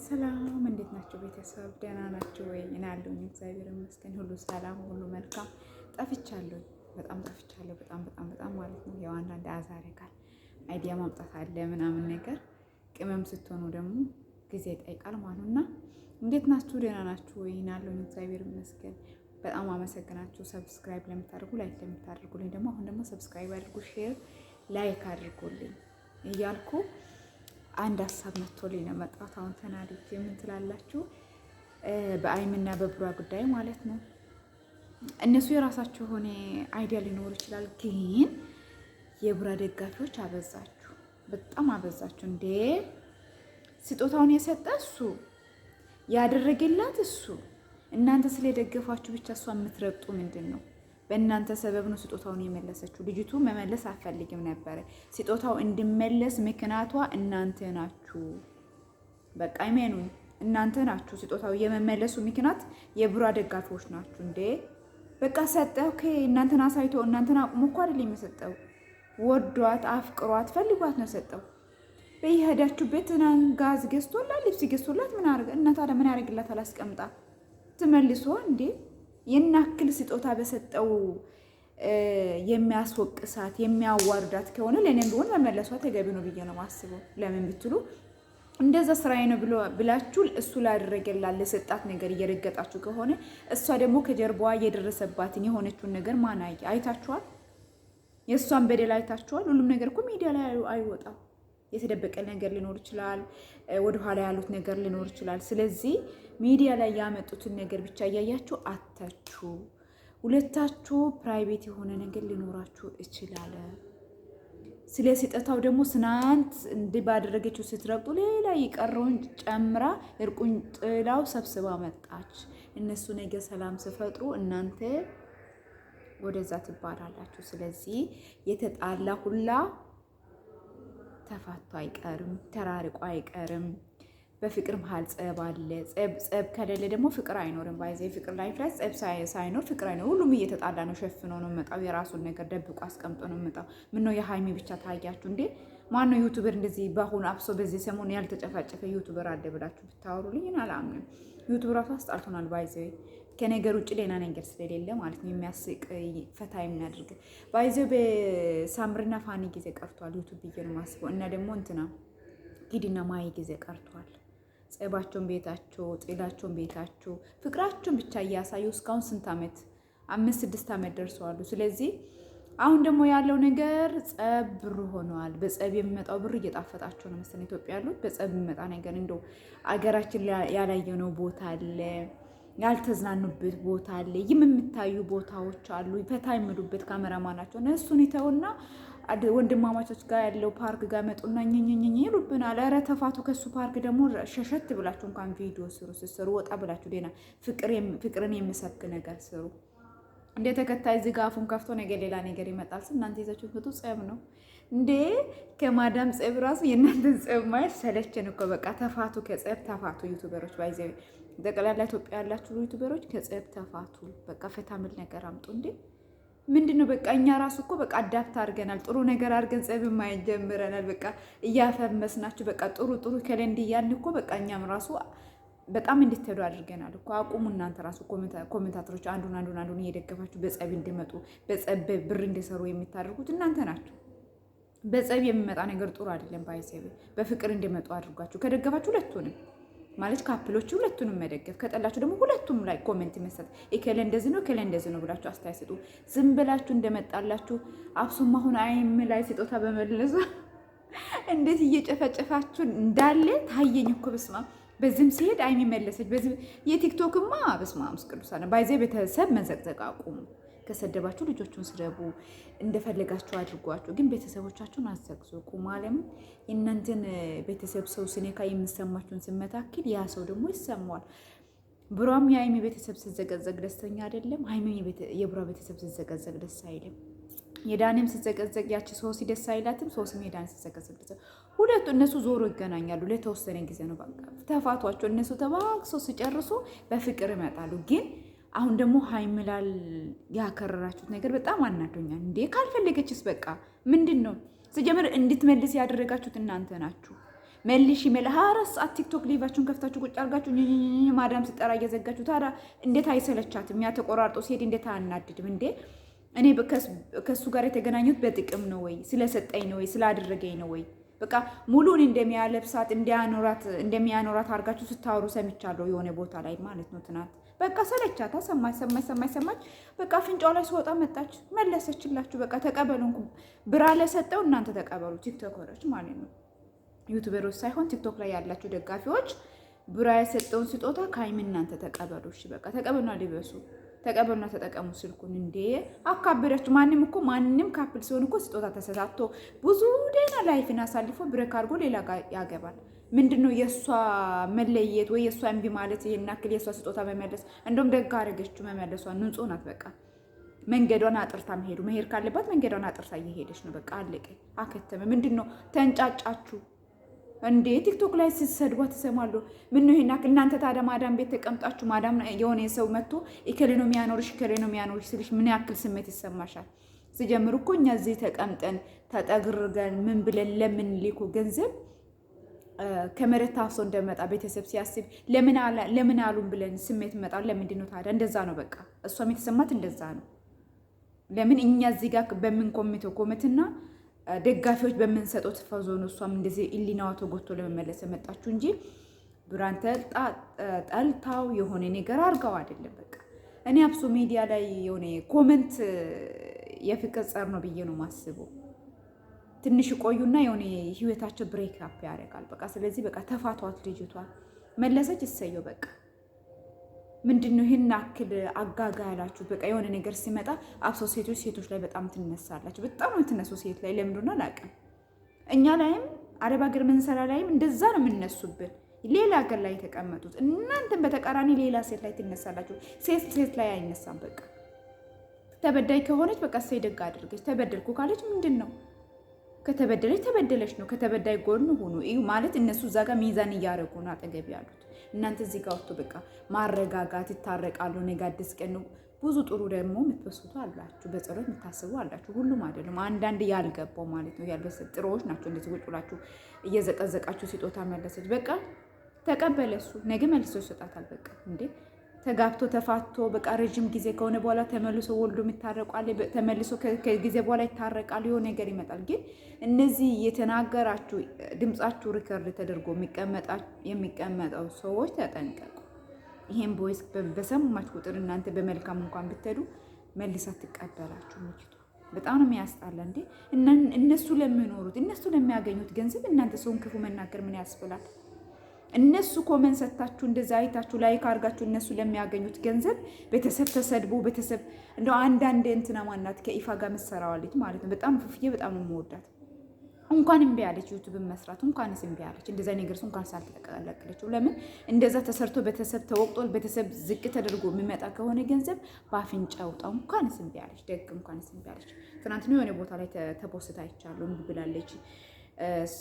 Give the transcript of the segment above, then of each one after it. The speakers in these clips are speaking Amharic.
ሰላም እንዴት ናቸው ቤተሰብ? ደህና ናቸው ወይ? እኔ አለሁኝ እግዚአብሔር ይመስገን፣ ሁሉ ሰላም፣ ሁሉ መልካም። ጠፍቻለሁ፣ በጣም ጠፍቻለሁ፣ በጣም በጣም በጣም ማለት ነው። ያው አንዳንድ አዛ ያደርጋል idea ማምጣት አለ ምናምን ነገር፣ ቅመም ስትሆኑ ደግሞ ጊዜ ይጠይቃል ማለት ነው። እና እንዴት ናችሁ? ደህና ናችሁ ወይ? እኔ አለሁኝ እግዚአብሔር ይመስገን። በጣም አመሰግናችሁ subscribe ለምታደርጉ፣ like ለምታደርጉልኝ ደግሞ አሁን ደግሞ subscribe አድርጉ፣ share like አድርጉልኝ እያልኩ አንድ ሀሳብ መጥቶልኝ ነው መጣሁት። አሁን ተናድጄ ምን ትላላችሁ? በአይምና በብሯ ጉዳይ ማለት ነው። እነሱ የራሳቸው የሆነ idea ሊኖር ይችላል፣ ግን የቡራ ደጋፊዎች አበዛችሁ፣ በጣም አበዛችሁ። እንዴ ስጦታውን የሰጠ እሱ ያደረገላት እሱ፣ እናንተ ስለደገፋችሁ ብቻ እሷ የምትረግጡ ምንድን ነው? በእናንተ ሰበብ ነው ስጦታውን የመለሰችው። ልጅቱ መመለስ አትፈልግም ነበረ። ስጦታው እንዲመለስ ምክንያቷ እናንተ ናችሁ። በቃ ይመኑ፣ እናንተ ናችሁ። ስጦታው የመመለሱ ምክንያት የቡራ ደጋፊዎች ናችሁ። እንዴ በቃ ሰጠ። okay እናንተን አሳይቶ እናንተን አቁሞ እኮ አይደል የሚሰጠው። ወዷት አፍቅሯት ፈልጓት ነው ሰጠው። በየሄዳችሁበት ጋዝ ገዝቶላት ልብስ ገዝቶላት ምን አርገ እና ታዲያ ምን ያደርግላታል? አስቀምጣ ትመልሶ እንዴ የናክል ስጦታ በሰጠው የሚያስወቅሳት የሚያዋርዳት ከሆነ ለእኔም ቢሆን መመለሷ ተገቢ ነው ብዬ ነው ማስበው። ለምን ብትሉ እንደዛ ስራዬ ነው ብላችሁ እሱ ላደረገላት ለሰጣት ነገር እየረገጣችሁ ከሆነ እሷ ደግሞ ከጀርባዋ እየደረሰባትን የሆነችውን ነገር ማን አይታችኋል? የእሷን በደል አይታችኋል? ሁሉም ነገር እኮ ሚዲያ ላይ አይወጣም። የተደበቀ ነገር ሊኖር ይችላል። ወደኋላ ያሉት ነገር ሊኖር ይችላል። ስለዚህ ሚዲያ ላይ ያመጡትን ነገር ብቻ እያያችሁ አታችሁ። ሁለታችሁ private የሆነ ነገር ሊኖራችሁ ይችላል። ስለ ስጦታው ደግሞ ስናንት እንዲህ ባደረገችው ስትረግጡ ሌላ የቀረውን ጨምራ እርቁን ጥላው ሰብስባ መጣች። እነሱ ነገ ሰላም ሲፈጥሩ እናንተ ወደዛ ትባላላችሁ። ስለዚህ የተጣላ ሁላ ተፋቶ አይቀርም፣ ተራርቆ አይቀርም። በፍቅር መሀል ጸብ አለ። ጸብ ከሌለ ደግሞ ፍቅር አይኖርም። by the way ፍቅር life ላይ ጸብ ሳይኖር ፍቅር አይኖር። ሁሉም እየተጣላ ነው፣ ሸፍኖ ነው መጣው። የራሱን ነገር ደብቆ አስቀምጦ ነው መጣው። ምነው የሀይሚ ብቻ ታያችሁ እንዴ? ማነው YouTuber እንደዚህ በአሁኑ አብሶ በዚህ ሰሞን ያልተጨፋጨፈ YouTuber አለ ብላችሁ ብታወሩልኝ አላምንም። YouTube ራሱ አስጣልቶናል። by the way ከነገር ውጭ ሌላ ነገር ስለሌለ ማለት ነው። የሚያስቅ ፈታ የሚያደርግ by the way በሳምርና ፋኒ ጊዜ ቀርቷል YouTube ብዬ ነው የማስበው። እና ደግሞ እንትና ጊዲና ማይ ጊዜ ቀርቷል። ጸባቸውን ቤታቸው፣ ጥላቸውን ቤታቸው፣ ፍቅራቸውን ብቻ እያሳዩ እስካሁን ስንት ዓመት 5 6 ዓመት ደርሰዋሉ። ስለዚህ አሁን ደግሞ ያለው ነገር ጸብ ብር ሆነዋል። በጸብ የሚመጣው ብር እየጣፈጣቸው ነው መሰለኝ ኢትዮጵያ ያሉት። በጸብ የሚመጣ ነገር እንደው አገራችን ያላየነው ቦታ አለ፣ ያልተዝናኑበት ቦታ አለ፣ ይህም የሚታዩ ቦታዎች አሉ፣ ፈታ የሚሉበት ካሜራማናቸው እሱን ይተውና ወንድማማቾች ጋር ያለው ፓርክ ጋር መጡና ኝኝኝኝ ይሉብናል። ኧረ ተፋቱ። ከሱ ፓርክ ደግሞ ሸሸት ብላችሁ እንኳን ቪዲዮ ስሩ። ስትሰሩ ወጣ ብላችሁ ሌላ ፍቅርን የሚሰብክ ነገር ስሩ። እንደ ተከታይ እዚህ ጋር አፉን ከፍቶ ነገ ሌላ ነገር ይመጣል። እናንተ ይዛችሁ መጡ ጸብ ነው እንዴ? ከማዳም ጸብ ራሱ የእናንተን ጸብ ማየት ሰለቸን እኮ። በቃ ተፋቱ፣ ከጸብ ተፋቱ። YouTuber ኦች by the way ጠቅላላ ኢትዮጵያ ያላችሁ YouTuber ኦች ከጸብ ተፋቱ። በቃ ፈታ ምል ነገር አምጡ እንዴ! ምንድን ነው በቃ እኛ ራሱ እኮ በቃ adapt አድርገናል። ጥሩ ነገር አድርገን ጸብ ማየት ጀምረናል። በቃ እያፈመስናችሁ በቃ ጥሩ ጥሩ ከለንድ እያልን እኮ በቃ እኛም ራሱ በጣም እንድትሄዱ አድርገናል እኮ። አቁሙ እናንተ ራሱ commentator ኦች አንዱን አንዱን አንዱን እየደገፋችሁ በጸብ እንዲመጡ በጸብ ብር እንዲሰሩ የምታደርጉት እናንተ ናችሁ። በጸብ የሚመጣ ነገር ጥሩ አይደለም። by the way በፍቅር እንዲመጡ አድርጓችሁ ከደገፋችሁ ሁለቱንም ማለት couple ኦች ሁለቱንም መደገፍ ከጠላችሁ ደግሞ ሁለቱም ላይ comment መስጠት እከሌ እንደዚህ ነው እከሌ እንደዚህ ነው ብላችሁ አስተያየት ስጡ። ዝም ብላችሁ እንደመጣላችሁ አብሱም አሁን አይም ላይ ስጦታ በመለሱ እንዴት እየጨፈጨፋችሁ እንዳለ ታየኝ እኮ በስመ አብ። በዚህም ሲሄድ አይሚ መለሰች። በዚህ የቲክቶክማ በስመ አብ ቅዱሳን by the way ቤተሰብ መዘቅዘቅ አቁሙ። ከሰደባችሁ ልጆቹን ስደቡ፣ እንደፈለጋችሁ አድርጓችሁ፣ ግን ቤተሰቦቻችሁን አዘቅዝቁ። ማለም የእናንተን ቤተሰብ ሰው ስኔካ የሚሰማችሁን ስመታክል ያ ሰው ደግሞ ይሰማዋል። ብሯም የሀይሚ ቤተሰብ ስዘቀዘቅ ደስተኛ አይደለም። ሀይሚ የብሯ ቤተሰብ ስዘቀዘቅ ደስ አይልም። የዳኔም ስዘቀዘቅ ያቺ ሶሲ ደስ አይላትም። ሶሲም የዳኔ ስዘቀዘቅ ደስ ሁለቱ እነሱ ዞሮ ይገናኛሉ። ለተወሰነ ጊዜ ነው። በቃ ተፋቷቸው። እነሱ ተባክሶ ሲጨርሱ በፍቅር ይመጣሉ። ግን አሁን ደግሞ ሀይምላል ያከረራችሁት ነገር በጣም አናዶኛል። እንዴ ካልፈለገችስ በቃ ምንድን ነው ስጀምር እንድትመልስ ያደረጋችሁት እናንተ ናችሁ። መልሽ ይመል 24 ሰዓት ቲክቶክ live ኣችሁን ከፍታችሁ ቁጭ አድርጋችሁ ማዳም ስጠራ እየዘጋችሁ፣ ታዲያ እንዴት አይሰለቻትም? ያ ተቆራርጦ ሲሄድ እንዴት አያናድድም እንዴ? እኔ ከእሱ ጋር የተገናኙት በጥቅም ነው ወይ? ስለሰጠኝ ነው ወይ? ስላደረገኝ ነው ወይ? በቃ ሙሉን እንደሚያለብሳት እንደሚያኖራት አድርጋችሁ ስታወሩ ሰምቻለሁ፣ የሆነ ቦታ ላይ ማለት ነው። ትናንት በቃ ሰለቻታ። ሰማች ሰማች ሰማች ሰማች። በቃ አፍንጫው ላይ ስወጣ መጣች፣ መለሰችላችሁ። በቃ ተቀበሉ። ብራ ለሰጠው እናንተ ተቀበሉ፣ ቲክቶከሮች ማለት ነው። ዩቱበሮች ሳይሆን ቲክቶክ ላይ ያላችሁ ደጋፊዎች ብራ የሰጠውን ስጦታ ከሀይሚ እናንተ ተቀበሉ። እሺ በቃ ተቀበሉና ልበሱ፣ ተቀበሉና ተጠቀሙ ስልኩን። እንዴ አካበዳችሁ። ማንም እኮ ማንም couple ሲሆን እኮ ስጦታ ተሰጣቶ ብዙ ደህና life ን አሳልፎ break አድርጎ ሌላ ጋር ያገባል። ምንድን ነው የእሷ መለየት ወይ የእሷ እምቢ ማለት ይሄን ያክል የእሷ ስጦታ መመለስ? እንደውም ደግ አደረገችው መመለሷ። ንጹህ ናት። በቃ መንገዷን አጥርታ መሄድ ካለባት መንገዷን አጥርታ እየሄደች ነው። በቃ አለቀ፣ አከተመ። ምንድን ነው ተንጫጫችሁ እንዴ? ቲክቶክ ላይ ስትሰድቧ ትሰማሉ። ምን ነው ይሄን እናንተ ታዲያ ማዳም ቤት ተቀምጣችሁ ማዳም የሆነ ሰው መጥቶ እከሌ ነው የሚያኖርሽ እከሌ ነው የሚያኖርሽ ስልሽ ምን ያክል ስሜት ይሰማሻል? ሲጀምር እኮ እኛ እዚህ ተቀምጠን ተጠግርገን ምን ብለን ለምን ሊኩ ገንዘብ ከመሬት ታፍሶ እንደመጣ ቤተሰብ ሲያስብ ለምን አሉን ብለን ስሜት መጣ። ለምንድን ነው ታዲያ? እንደዛ ነው በቃ። እሷም የተሰማት እንደዛ ነው። ለምን እኛ እዚህ ጋር በምንኮምተው comment ና ደጋፊዎች በምንሰጠው ተፈዞ ነው እሷም እንደዚህ ኢሊናዋ ተጎድቶ ለመመለስ የመጣችሁ እንጂ ብራን ጠልታው የሆነ ነገር አድርገው አይደለም። በቃ እኔ አብሶ ሚዲያ ላይ የሆነ comment የፍቅር ጸር ነው ብዬ ነው ማስበው። ትንሽ ቆዩና የሆነ ህይወታቸው break up ያደርጋል። በቃ ስለዚህ በቃ ተፋቷት፣ ልጅቷ መለሰች፣ እሰየው በቃ። ምንድን ነው ይህን አክል አጋጋ ያላችሁ? በቃ የሆነ ነገር ሲመጣ አብሶ ሴቶች ላይ በጣም ትነሳላችሁ። በጣም ነው የምትነሱ ሴት ላይ፣ ለምንድን ነው አላውቅም። እኛ ላይም አረብ ሀገር ምንሰራ ላይም እንደዛ ነው የምነሱብን። ሌላ ሀገር ላይ የተቀመጡት እናንተም በተቃራኒ ሌላ ሴት ላይ ትነሳላችሁ። ሴት ሴት ላይ አይነሳም። በቃ ተበዳይ ከሆነች በቃ እሰይ ደግ አድርገች። ተበደልኩ ካለች ምንድን ነው ከተበደለች ተበደለች ነው። ከተበዳይ ጎን ሁኑ እዩ ማለት እነሱ እዛ ጋር ሚዛን እያደረጉ ነው አጠገብ ያሉት። እናንተ እዚህ ጋር ወጥቶ በቃ ማረጋጋት፣ ይታረቃሉ። ነገ አዲስ ቀን ነው። ብዙ ጥሩ ደግሞ የምትበስቱ አላችሁ፣ በጸሎት የምታስቡ አላችሁ። ሁሉም አይደሉም። አንዳንድ ያልገባው ማለት ነው ያልበሰ ጥሩዎች ናቸው። እንደዚህ ቁጭ ብላችሁ እየዘቀዘቃችሁ ስጦታ መለሰች፣ በቃ ተቀበለ እሱ ነገ መልሶ ይሰጣታል። በቃ እንዴ ተጋብቶ ተፋቶ በቃ ረጅም ጊዜ ከሆነ በኋላ ተመልሶ ወልዶ የሚታረቋል። ተመልሶ ከጊዜ በኋላ ይታረቃል። የሆነ ነገር ይመጣል። ግን እነዚህ የተናገራችሁ ድምጻችሁ record ተደርጎ የሚቀመጠው ሰዎች ተጠንቀቁ። ይሄን voice በሰማች ቁጥር እናንተ በመልካም እንኳን ብትሄዱ መልሳ ትቀበላችሁ። ልጅቷ በጣም ነው የሚያስጣላ። እንዴ እነሱ ለሚኖሩት እነሱ ለሚያገኙት ገንዘብ እናንተ ሰውን ክፉ መናገር ምን ያስብላል? እነሱ comment ሰጥታችሁ እንደዛ አይታችሁ like አድርጋችሁ እነሱ ለሚያገኙት ገንዘብ ቤተሰብ ተሰድቦ ቤተሰብ እንደው አንዳንድ እንትና ማናት ከኢፋ ጋር መሰራዋለች ማለት ነው። በጣም ፉፍዬ በጣም ነው የምወዳት። እንኳን እምቢ አለች ዩቱብን መስራት እንኳንስ እምቢ አለች። እንደዛ ነገር እንኳን ሳልተቀላቀለችው ለምን እንደዛ ተሰርቶ ቤተሰብ ተወቅጦ ቤተሰብ ዝቅ ተደርጎ የሚመጣ ከሆነ ገንዘብ በአፍንጫ ውጣው። እንኳንስ እምቢ አለች፣ ደግ እንኳንስ እምቢ አለች። ትናንትና የሆነ ቦታ ላይ ተፖስታ አይቻለሁ። እምቢ ብላለች።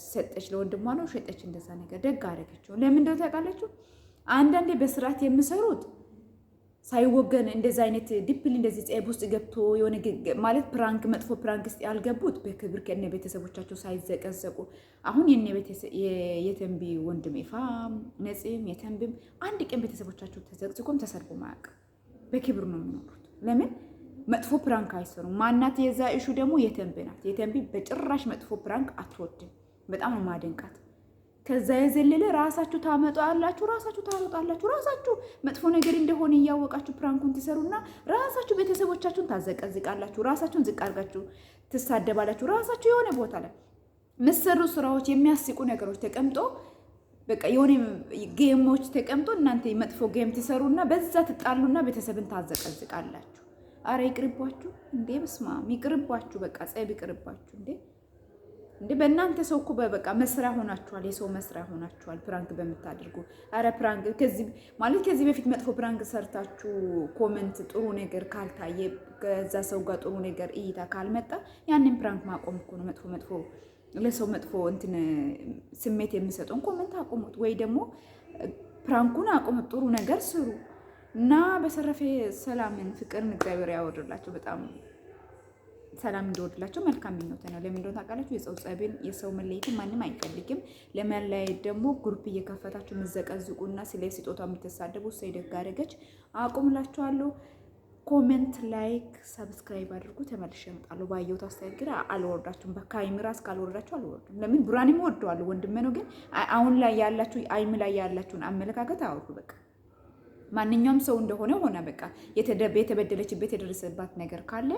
ሰጠች፣ ለወንድሟ ነው ሸጠች። እንደዛ ነገር ደግ አደረገችው። ለምን እንደው ታውቃላችሁ፣ አንዳንዴ በስርዓት የሚሰሩት ሳይወገን እንደዛ አይነት deeply እንደዚህ ጸብ ውስጥ ገብቶ የሆነ ማለት prank መጥፎ prank ውስጥ ያልገቡት በክብር ከነ ቤተሰቦቻቸው ሳይዘቀዘቁ፣ አሁን የነ የተንቢ ወንድም ይፋ ነፂም የተንቢም አንድ ቀን ቤተሰቦቻቸው ተዘቅዝቆም ተሰድቦም አያውቅም። በክብር ነው የሚኖሩት። ለምን መጥፎ prank አይሰሩም። ማናት የዛ issue ደግሞ የተንቢ ናት። የተንቢ በጭራሽ መጥፎ prank አትወድም። በጣም ነው ማደንቃት። ከዛ የዘለለ ራሳችሁ ታመጣላችሁ፣ ራሳችሁ ታሮጣላችሁ፣ ራሳችሁ መጥፎ ነገር እንደሆነ እያወቃችሁ prank ኡን ትሰሩና ራሳችሁ ቤተሰቦቻችሁን ታዘቀዝቃላችሁ፣ ራሳችሁን ዝቅ አድርጋችሁ ትሳደባላችሁ። ራሳችሁ የሆነ ቦታ ላይ ምሰሩ ስራዎች የሚያስቁ ነገሮች ተቀምጦ በቃ የሆነ game ኦች ተቀምጦ እናንተ መጥፎ game ትሰሩና በዛ ትጣሉና ቤተሰብን ታዘቀዝቃላችሁ። አረ ይቅርባችሁ እንዴ! በስመ አብ ይቅርባችሁ። በቃ ጸብ ይቅርባችሁ እንዴ! እንዴ በእናንተ ሰው እኮ በቃ መስሪያ ሆናችኋል። የሰው መስሪያ ሆናችኋል prank በምታደርጉ። አረ prank ከዚህ ማለት ከዚህ በፊት መጥፎ prank ሰርታችሁ comment ጥሩ ነገር ካልታየ ከዛ ሰው ጋር ጥሩ ነገር እይታ ካልመጣ ያንን prank ማቆም እኮ ነው። መጥፎ መጥፎ ለሰው መጥፎ እንትን ስሜት የሚሰጠውን comment አቁሙት፣ ወይ ደግሞ prank ኡን አቁሙት፣ ጥሩ ነገር ስሩ እና በተረፈ ሰላምን ፍቅርን እግዚአብሔር ያወርድላቸው። በጣም ሰላም እንዲወርድላቸው መልካም ምኞት ነው። ለምን እንደሆነ ታውቃላችሁ? የሰው ጸብን የሰው መለየትን ማንም አይፈልግም። ለመለያየት ደግሞ group እየከፈታችሁ የምትዘቀዝቁና ስለ ስጦታ የምትሳደቡ እሰይ ደግ አደረገች አቁምላችኋለሁ። Comment፣ like፣ subscribe አድርጉ። ተመልሼ እመጣለሁ። ባየሁት አስተያየት ግን አልወርዳችሁም። በካይም ራስ ካልወረዳችሁ አልወርድም። ለምን ብራንም እወደዋለሁ ወንድሜ ነው። ግን አሁን ላይ ያላችሁ አይም ላይ ያላችሁን አመለካከት አውርዱ። በቃ ማንኛውም ሰው እንደሆነ ሆነ። በቃ የተበደለችበት የደረሰባት ነገር ካለ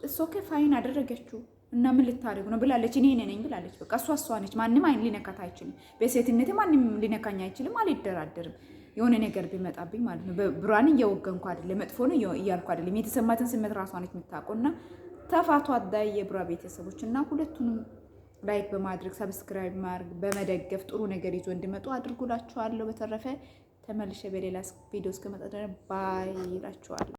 እሱ okay fine አደረገችው እና ምን ልታደርግ ነው ብላለች። እኔ ነኝ ብላለች። በቃ እሷ እሷ ነች። ማንም አይን ሊነካት አይችልም። በሴትነት ማንም ሊነካኝ አይችልም። አልደራደርም። የሆነ ነገር ቢመጣብኝ ማለት ነው። ብሯን እየወገንኩ አይደለም፣ መጥፎ ነው እያልኩ አይደለም። የተሰማትን ስሜት ራሷ ነች የምታውቀው። እና ተፋቷ አዳይ የብሯ ቤተሰቦች እና ሁለቱንም like በማድረግ subscribe ማድረግ በመደገፍ ጥሩ ነገር ይዞ እንዲመጡ አድርጉላችኋለሁ። በተረፈ ተመልሼ በሌላ ቪዲዮ እስከመጣ bye እላችኋለሁ።